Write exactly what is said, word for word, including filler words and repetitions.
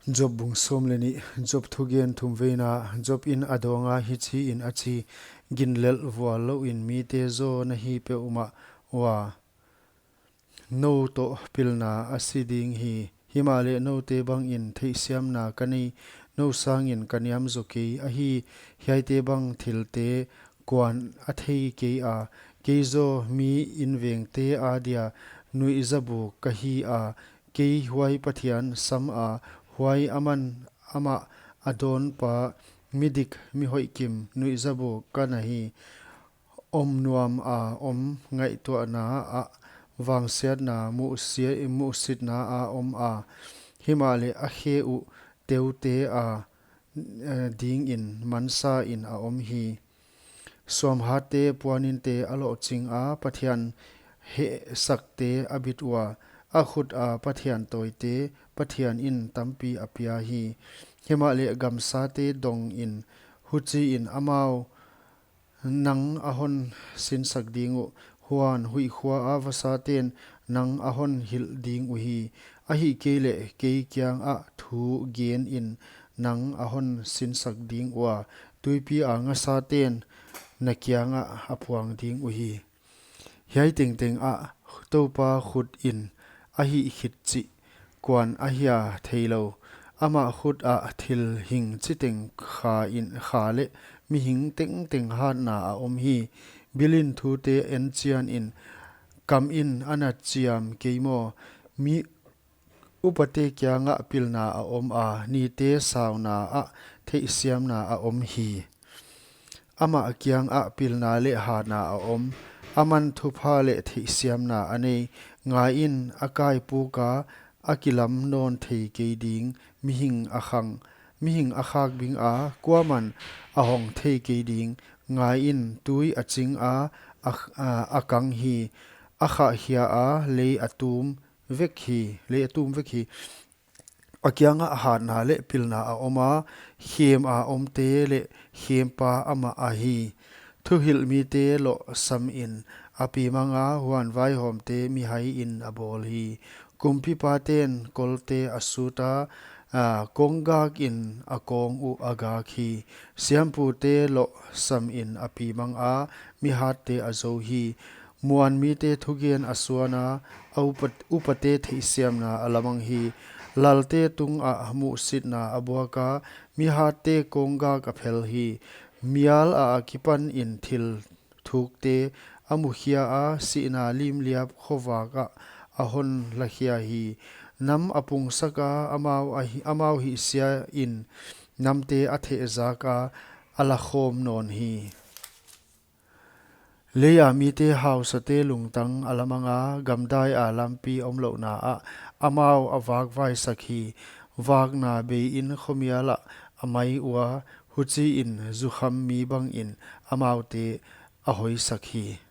Job bung sawm leh nih. Job thugen thumveina. Job in a dawnga hichiin a chi: Ginlel vual louin mite zaw na hi peuhmah ua, nou toh pilna a si ding hi. Himahleh noute bangin theihsiamna ka nei, nou sangin ka niam zaw kei ahi. Hiaite bang thilte kuan a thei kei a? Kei zaw mi invengte adia nuihzabuk ka hi a, kei huai Pathian sama, huai aman amah a dawnpa, midik, mihoihkim, nuihzabuk ka na hi. Om nuama om ngaihtuahna ah vangsiatna, muhsia-, muhsitna a om a, himahleh a khe uh teute a, eh, dingin mansain a om hi. Suamhatte puaninte a lohchinga, Pathian hehsakte a bit ua, a khuta pathian tawite Pathian in tampi a pia hi. Himahleh gamsate dongin, huchiin amau nang a hon sinsak ding uh, huan huihkhua a vasaten nang a hon hilh ding uhi. Ahihkeileh kei kiangah thu genin nang a hon sinsak ding ua, tuipia ngasaten na kiangah a puang ding uhi. Hiai tengteng ah Toupa khut in a hih khit chih kuan ahia theilou. Amah khut ah thil hing chiteng kha in kha leh mihing tengteng hatna a om hi. Bilin thute enchianin kamin a na chiam kei maw? Mi upate kiangah pilna a om a, nite sauna ah theihsiamna a om hi. Amah kiangah pilna leh hatna a om, aman thupha leh theihsiamna a nei. Ngaiin, a kaipuka a kilam nawn thei kei ding mihing a khang, mihing a khak binga, kuaman a hong thei kei ding. Ngaiin, tui a chinga, a, a, a kang hi. A khahkhia a, lei a tum vek hi, lei a tum vek hi. A kiangah hatna leh pilna a om a, khema omte leh khempa amah ahi. Thuhilh mite lohsamin a pimanga, huan vaihawmte mihaiin a bawl hi. Kumpipaten kolte a suta, a, konggakin a kong uh a gak hi. Siampute lohsamin a pimanga, mihatte a zou hi. Muan mite thugen a suana, a upat-, upate theihsiamna a lamang hi. Lalte tungah muhsitna a buaka, mihatte konggak a phel hi. Mial a akipanin thil thukte a mukhia a, sihna limliap khovakah a hon lakhia hi. Nam a pungsaka, amau a hi-, amau hihsiain namte a thehzaka, a lakhawm nawn hi. Leia mite hausate lungtang a lamanga, gamdaia lampi omlouhna ah amau a vakvaisak hi. Vakna beiin khomialah a mai ua, huchiin zukham mi bangin amaute a hoisak hi.